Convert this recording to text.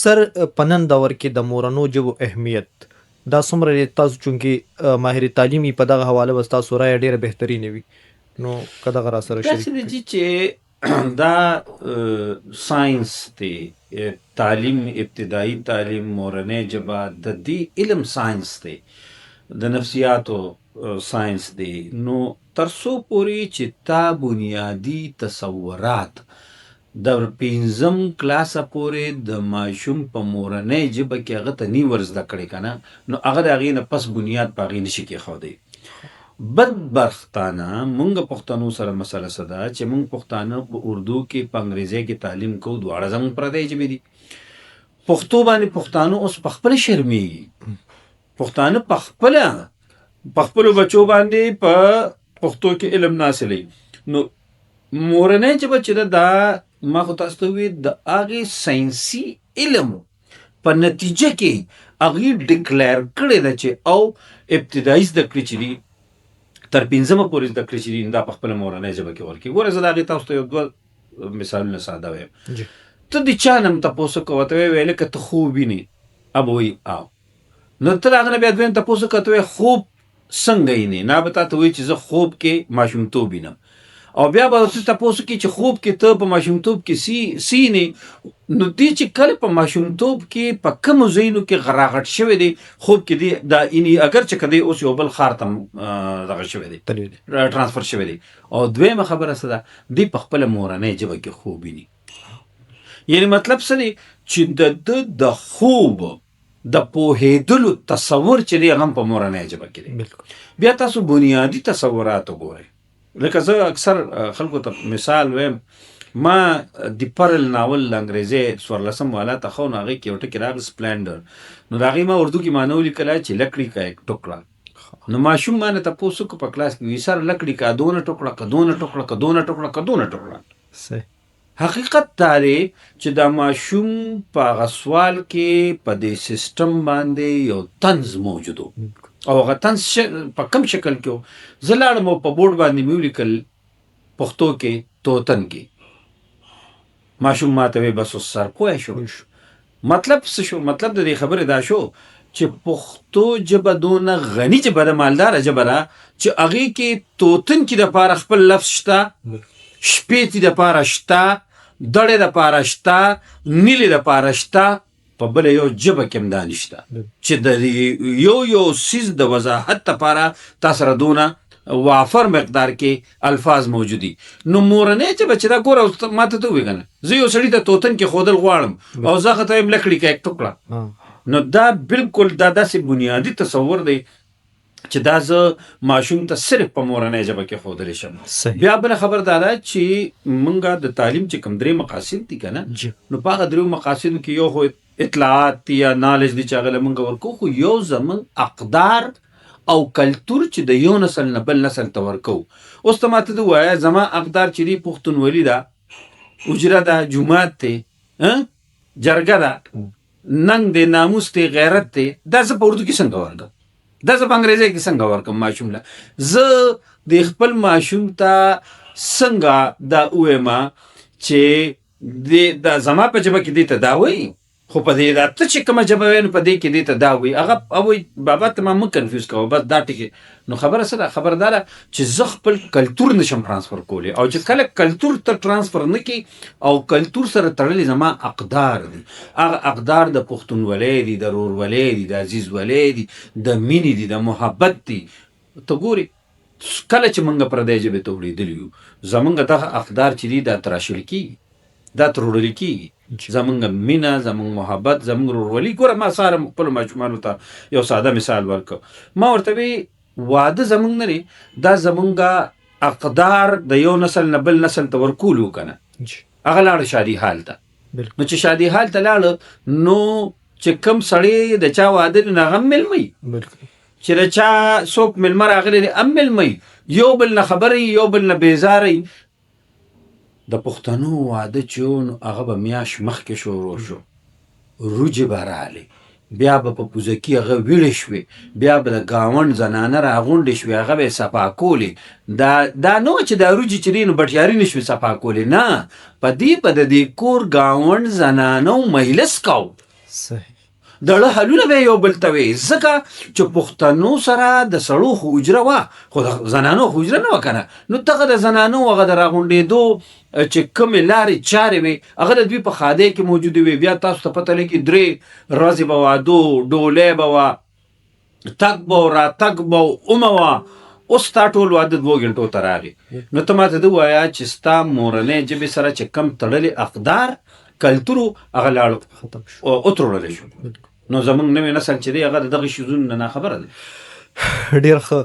سر، په نن دور کې د مورنو ژبو اهمیت دا څومره دی؟ تاسو چونکې ماهر تعلیم یې، په دغه حواله به ستاسو رایه ډیره بهترینه وي، نو که دغه را سره شریک داسې دی چې دا ساينس دی، تعلیم، ابتدایي تعلیم، مورنۍ ژبه د دې علم ساينس دی، د نفسیاتو ساينس دی. نو تر څو پورې چې تا بنیادي تصورات د پنځم کلاسه پورې د ماشوم په مورنۍ ژبه کې هغه ته نی ور زده کړې که نه، نو هغه د هغې نه پس بنیاد په هغې نشي کېښودی. بدبختانه مونږ پښتنو سره مسله څه ده چې مونږ پښتانه په اردو کې، په انګریزۍ کې تعلیم کوو. دواړه زمونږ پردۍ ژبې دي. پښتو باندې پښتانه اوس په خپله شرمیږي. پښتانه په خپله په خپلو بچو باندې په پښتو کې علم نه حاصلوي. نو مورنۍ ژبه چې ده، دا ما خو تاسو ته وویل، د هغې ساینسي علم په نتیجه کې هغوی declare کړې ده چې او ابتدایي زده کړې چې دي، تر پنځمه پورې زده کړې چې دي، دا په خپله مورنۍ ژبه کې ورکړي. ګوره، زه د هغې تاسو ته یو دوه مثالونه ساده وایم. ته د چا نه هم تپوس وکړه، ورته ویې ویل که ته خوب وینې، هغه به وایي او. نو ته د هغه نه بیا دویم تپوس وکړه، ته وایې خوب څنګه وینې؟ نه به تاته وایي چې زه خوب کې ماشومتوب وینم. او بیا به ته تپوس وکړي چې خوب کې ته په ماشومتوب کې څه وینې؟ نو دی چې کله په ماشومتوب کې په کومو ځایونو کې راغټ شوی دی، خوب کې دی دا اینی، اګر چې کدی اوس یو بل ښار ته دغه شوی دی، transfer شوی دی. او دویمه خبره څه ده؟ دی په خپله مورنۍ ژبه کې خوب ویني. یعنی مطلب څه دی؟ چې د ده د خوب د پوهېدلو تصور چې دی، هغه هم په مورنۍ ژبه کې دی. بیا تاسو بنیادي تصورات وګورئ. لکه زه اکثر خلکو ته مثال وایم، ما د پرل ناول د انګریزي 14 والا ته خو، نو هغې کې یو ټکی راغی splendor، نو د هغې ما اردو کې معنی ولیکله چې لکړي کا یک ټوکړه. نو ماشوم ما نه تپوس وکړ په کلاس کې، وی سر، لکړي کا دونه ټوکړه که دونه ټوکړه که دونه ټوکړه که دونه ټوکړه؟ حقیقت دا دی چې دا ماشوم په هغه سوال کې په دې سیستم باندې یو طنز موجود و. او هغه طنز په کم شکل کې و؟ زه لاړم او په بورډ باندې مې ولیکل پښتو کې توتن کې. ماشوم ماته وی بس اوس سر پوه شو. مطلب څه شو؟ مطلب د دې خبرې دا شو چې پښتو ژبه دونه غني ژبه ده، مالداره ژبه ده چې هغې کې توتن کې دپاره خپل لفظ شته، شپېتي دپاره شته، دړې دپاره شته، نیلې دپاره شته. په بله یو ژبه کې هم دا نشته چې د یو یو څیز د وضاحت لپاره تا سره دونه وافر مقدار کې الفاظ موجود دي. نو مورنۍ ژبه چې دا ګوره، اوس ما ته ته ووایې که نه، زه یو سړي ته توتن کې ښودل غواړم او زه هغه ته وایم لکړي که یک ټوکړه، نو دا بالکل دا داسې بنیادي تصور دی چې دا زه ماشوم ته صرف په مورنۍ ژبه کې ښودلی شم. بیا بله خبر دا ده چې مونږه د تعلیم چې کوم درې مقاصد دي که نه، نو په هغه دریو مقاصدو کې یو خو اطلاعات دي یا knowledge دي چې هغه له مونږ ورکو، خو یو زمونږ اقدار او کلتور چې د یو نسل نه بل نسل ته ورکو. اوس ته ماته ته ووایه، زما اقدار چې دی، پښتونولي ده، حجره ده، جومات دی، جرګه ده، ننګ دی، ناموس دی، غیرت دی، دا زه په اردو کې څنګه ورکم؟ دا زه په انګریزۍ کې څنګه ورکم ماشوم له؟ زه د خپل ماشوم ته څنګه دا ووایم چې دا زما په ژبه کې دې ته دا وایي، خو په دې دا ته چې کومه ژبه وایې، نو په دې کې دې ته دا وایي؟ هغه وایي بابا ته ما مه confuse کوه، بس دا ټکی. نو خبره څه ده؟ خبره دا ده چې زه خپل کلتور نشم transfer کولی، او چې کله کلتور ته transfer نه کی او کلتور سره تړلې زما اقدار دي، هغه اقدار د پښتونولۍ دي، د ورورولۍ دي، د عزیزولۍ دي، د مینې دي، د محبت دي. ته ګورې، کله چې موږ پردۍ ژبې ته وړېدلي یو، زمونږ دغه اقدار چې دي، دا تراشل کېږي، دا تروړل کېږي. زمونږ مینه، زمونږ محبت، زمونږ ورورولي. ګوره، ما سهار خپلو ماشومانو ته یو ساده مثال ورکړ. ما ورته وی واده زمونږ نه دی، دا زمونږ اقدار د یو نسل نه بل نسل ته ورکول وو که نه. هغه لاړ شادي حال ته. نو چې شادي حال ته لاړ، نو چې کم سړی د چا واده دی، نو هغه هم مېلمه وي. چې د چا څوک مېلمه راغلی دی، هم مېلمه وي. یو بل نه خبرې، یو بل نه بیزاره. د پښتنو واده چې و، نو هغه به میاشت مخکې شروع شو، روجې به رالې. بیا به په پوزکي هغه ویړې شوې، بیا به د ګاونډ زنانه راغونډې شوې، هغه به یې صفا کولې. دا دا نه وه چې دا روجي چې دی نو بټیاري نه شوې صفا کولې، نه، په دې به د دې کور ګاونډ زنانو مجلس کاو. صحیح. دړه حلونه به یو بل ته وي، ځکه چې پښتنو سره د سړو خو اجره وه، خو د زنانو خو اجره نه وه که نه. نو دغه د زنانو هغه د راغونډېدو چې کومې لارې چارې وې، هغه د دوی په ښادۍ کې موجودې وې. بیا تاسو ته پته لګي، 3 ورځې به واده، ډولۍ به وه، تګ به و، راتګ به و، اومه وه. اوس ستا ټول واده 2 ګنټو ته راغی. نو ته ماته ده ووایه چې ستا مورنۍ ژبې سره چې کم تړلې اقدار کلتور هغه لاړ ختم شو، وتروړل شو. نو زمونږ نوی نسل چې دی هغه د دغه شیزونو نه ناخبره دی. ډیر ښه.